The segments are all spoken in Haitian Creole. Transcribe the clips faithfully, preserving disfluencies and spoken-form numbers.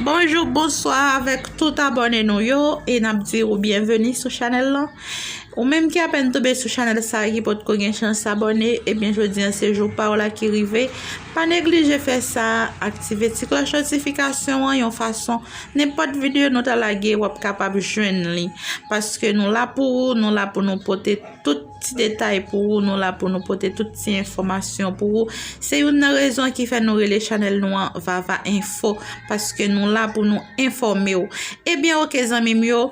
Bonjou, bonswa avèk tout abòne nou yo, e n ap di ou byenveni sou chanèl lan. Ou menm ki apèn tonbe sou chanèl sa a, ki potko gen chans abòne, ebyen, jodi a se jou pa w la ki rive. Pa neglije fè sa, aktive ti klòch notifikasyon an yon fason nenpòt videyo nou ta lage, w ap kapab jwenn li. Paske nou la pou ou, nou la pou nou pote tout ti detay pou ou, nou la pou nou pote tout ti enfòmasyon pou ou. Se youn nan rezon ki fè nou rele chanèl nou an Vava Info, paske nou la pou nou enfòme w. Ebyen, oke, zanmi m yo,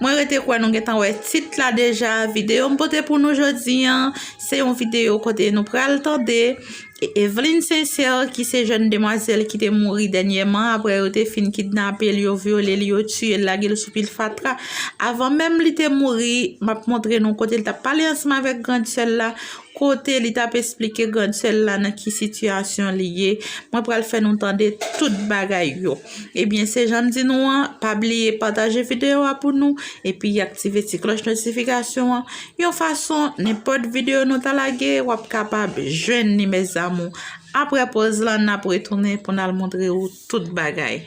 mwen rete kwè nou gentan wè tit la deja. Videyo m pote pou nou jodi a, se yon videyo kote nou pral tande E-, Evelyne Sincère, ki se jèn demwazèl ki te mouri dènyèman, apre yo te fin kidnape l, yo vyole l, yo tiye l, lage l sou pil fatra. Avan menm li te mouri, m ap montre nou kote l t ap pale ansanm avèk grann sè l la, kote li t ap esplike grann sè l la nan ki sitiyasyon li ye. Mwen pral fè nou tande tout bagay yo. Ebyen, se jan m di nou an, pa bliye pataje videyo a pou nou, epi aktive ti klòch notifikasyon an. Yon fason, nenpòt videyo nou ta lage, w ap kapab jwenn li, mes amours. Apre pòz lan, n ap retounen pou n al montre w tout bagay.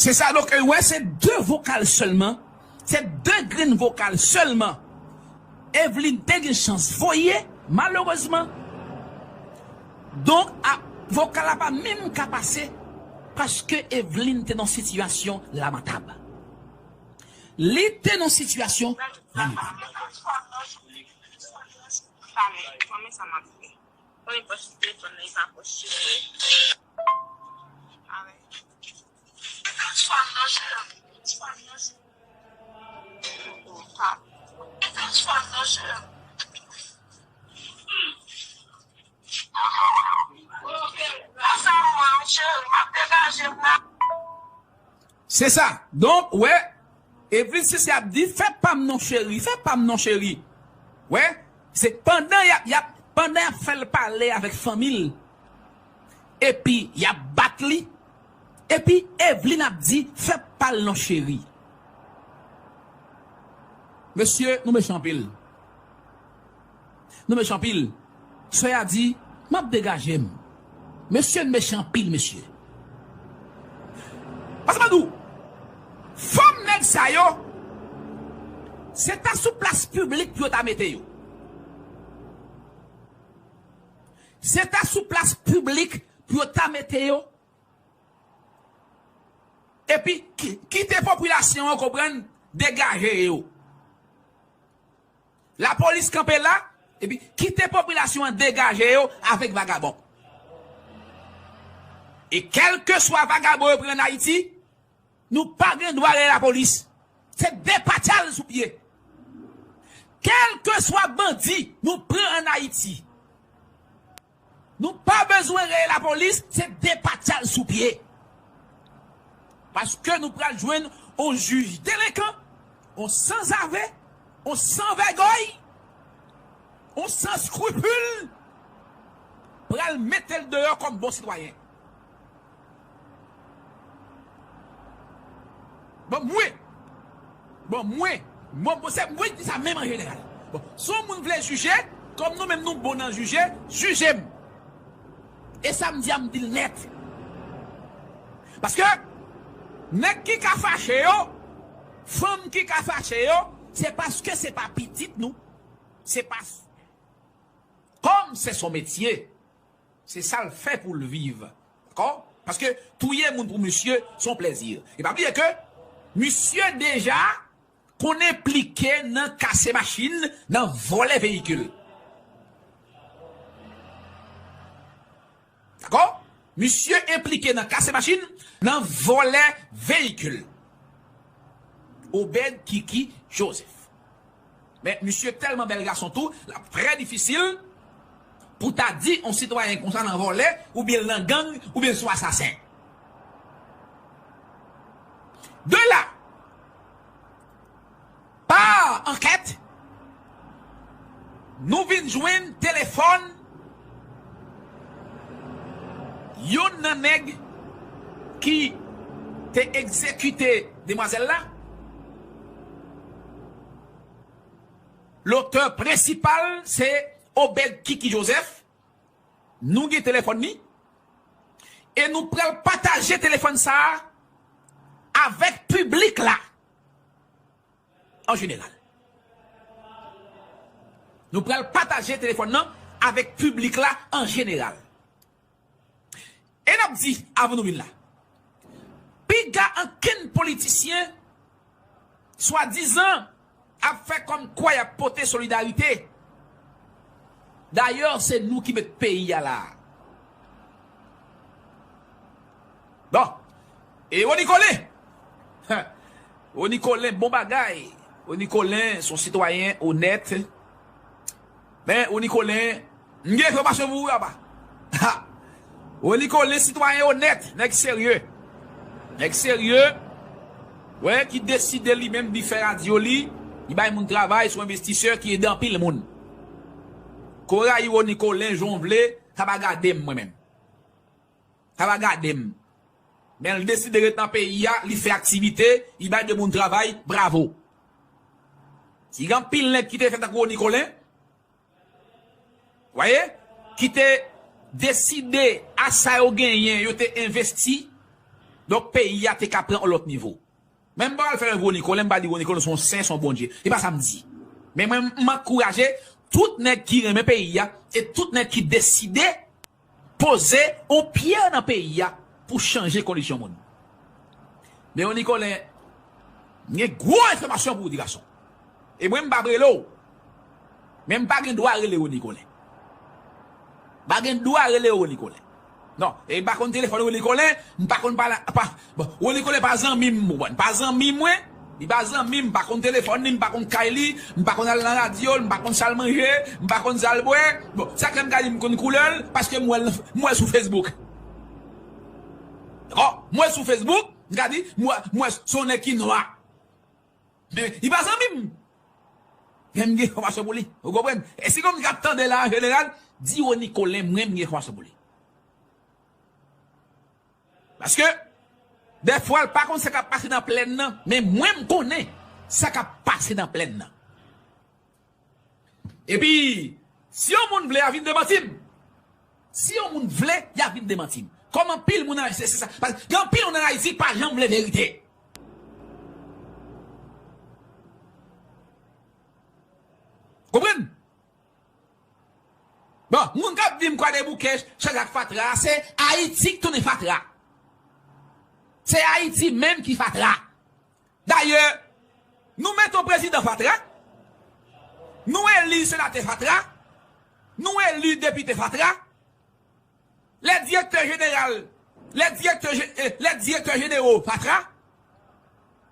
Se sa, donk, ou wè, se de vokal sèlman, se de grenn vokal sèlman Evelyne te gen chans voye, malerezman. Donk, a, vokal la pa menm ka pase, paske Evelyne te nan sitiyasyon lamantab. Li te nan sitiyasyon lamantab. Se sa. Donk, wè, Evelyne Sincère ap di, fè pa m non cheri, fè pa m non cheri. Wè, se pandan y ap, y ap, pandan y ap fè l pale avèk fanmi l, epi y ap bat li, epi Evelyne ap di, fè pa l non cheri. Mesye, nou mechan anpil. Nou mechan anpil. Sè a di, m ap degaje m. Mesye, n mechan anpil, mesye. Paske m di w, fanm nèg sa yo, se ta sou plas piblik pou yo ta mete yo. Se ta sou plas piblik pou yo ta mete yo. Epi, ki-, kite popilasyon an konprann, degaje yo. Lapolis kanpe la, epi kite popilasyon an degaje yo avèk vagabon. E kèlkeswa vagabon yo pran ann Ayiti, nou pa gen dwa rele lapolis. Se depatya l sou pye. Kèlkeswa bandi nou pran ann Ayiti, nou pa bezwen rele lapolis, se depatya l sou pye. Paske nou pral jwenn on jij delenkan, on sanzave, on sanvègòy, on san skripil, pral mete l deyò kòm bon sitwayen. Bon, mwen, bon, mwen, bon, bon, se mwen ki di sa menm an jeneral. Bon, si yon moun vle jije, kòm nou menm nou bon nan jije, jije m. E sa m di a, m di l nèt. Paske nèg ki ka fache yo, fanm ki ka fache yo, se paske se pa pitit nou. Se pa, kòm se son metye, se sa l fè pou l viv. Dakò? Paske touye moun pou misye, se yon plèzi. E pa bliye ke misye deja konn enplike nan kase machin, nan vòlè veyikil. Dakò? Misye enplike nan kase machin, nan vòlè veyikil. Obed Kiki Joseph. Men misye tèlman bèl gason tou, l ap trè difisil pou ta di yon sitwayen konsa nan vòlè, oubyen l nan gang, oubyen l se yon asasen. De la, pa ankèt, nou vin jwenn telefòn youn nan nèg ki te egzekite demwazèl la. Lotè prensipal se Obed Kiki Joseph. Nou gen telefòn li. E nou pral pataje telefòn sa a avèk piblik la an jeneral. Nou pral pataje telefòn nan avèk piblik la an jeneral. E n ap di, avan nou vin la, piga ankenn politisyen swadizan ap fè kòmkwa y ap pote solidarite. Dayè, se nou ki met peyi a la. Bon, e Rony Colin? Rony Colin, bon bagay. Rony Colin se yon sitwayen onèt. Men Rony Colin, m gen enfòmasyon pou ou, apa. Ha! Rony Colin, sitwayen onèt, nèg serye. Nèg serye, wè, ki deside li menm, li fè radyo li, li bay moun travay, se yon envestisè ki ede anpil moun. Ke w rayi Rony Colin jan w vle, sa pa gade m, mwen menm. Sa pa gade m. Men l deside ret nan peyi a, li fè aktivite, li bay de moun travay, bravo. Si gen anpil nèg ki te fè tankou Rony Colin, w wè, ki te deside a sa yo genyen, yo te envesti, donk peyi a te ka pran yon lòt nivo. Men m pa pral fè Rony Colin, m pa di Rony Colin se yon sen, se yon Bondye. E pa sa m di. Men mwen, m ankouraje tout nèg ki renmen peyi a, e tout nèg ki deside poze yon pyè nan peyi a pou chanje kondisyon moun. Men Rony Colin, m gen gwo enfòmasyon pou ou, ti gason. E mwen, m p ap rele w. Men m pa gen dwa rele Rony Colin. M pa gen dwa rele Rony Colin. Non, e m pa konn telefòn Rony Colin, m pa konn pale, pa, bon, Rony Colin pa zanmi m, ou konprann? Pa zanmi mwen, li pa zanmi m, m pa konn telefòn li, m pa konn kay li, m pa konn al nan radyo l, m pa konn sa l manje, m pa konn sa l bwè. Bon, sa k fè m ka di m konn koulè l, paske m wè l, m wè l sou Facebook. Dakò? M wè l sou Facebook, m ka di, m wè, m wè se yon nèg ki nwa. Men, li pa zanmi m. Men m gen enfòmasyon pou li. Ou konprann? E si gon moun k ap tande la, an jeneral, di Rony Colin, mwen, m gen enfòmasyon pou li. Paske, dèfwa, l pa konn sa k ap pase nan plèn nan, men mwen, m konnen sa k ap pase nan plèn nan. Epi, si yon moun vle, a vin demanti m. Si yon moun vle, y a vin demanti m. Kòm anpil moun an, se, se sa. Paske gen anpil moun an Ayiti ki pa janm vle verite. Konprann? Bon, moun k ap di m Kwadèboukè chanje ak fatra, se Ayiti ki tounen fatra. Se Ayiti menm ki fatra. Dayè, nou mete yon prezidan fatra, nou eli senatè fatra, nou eli depite fatra, lè direktè jeneral, lè direktè je-, eh, lè direktè jenero fatra.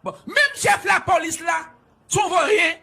Bon, menm chèf lapolis la, se yon voryen.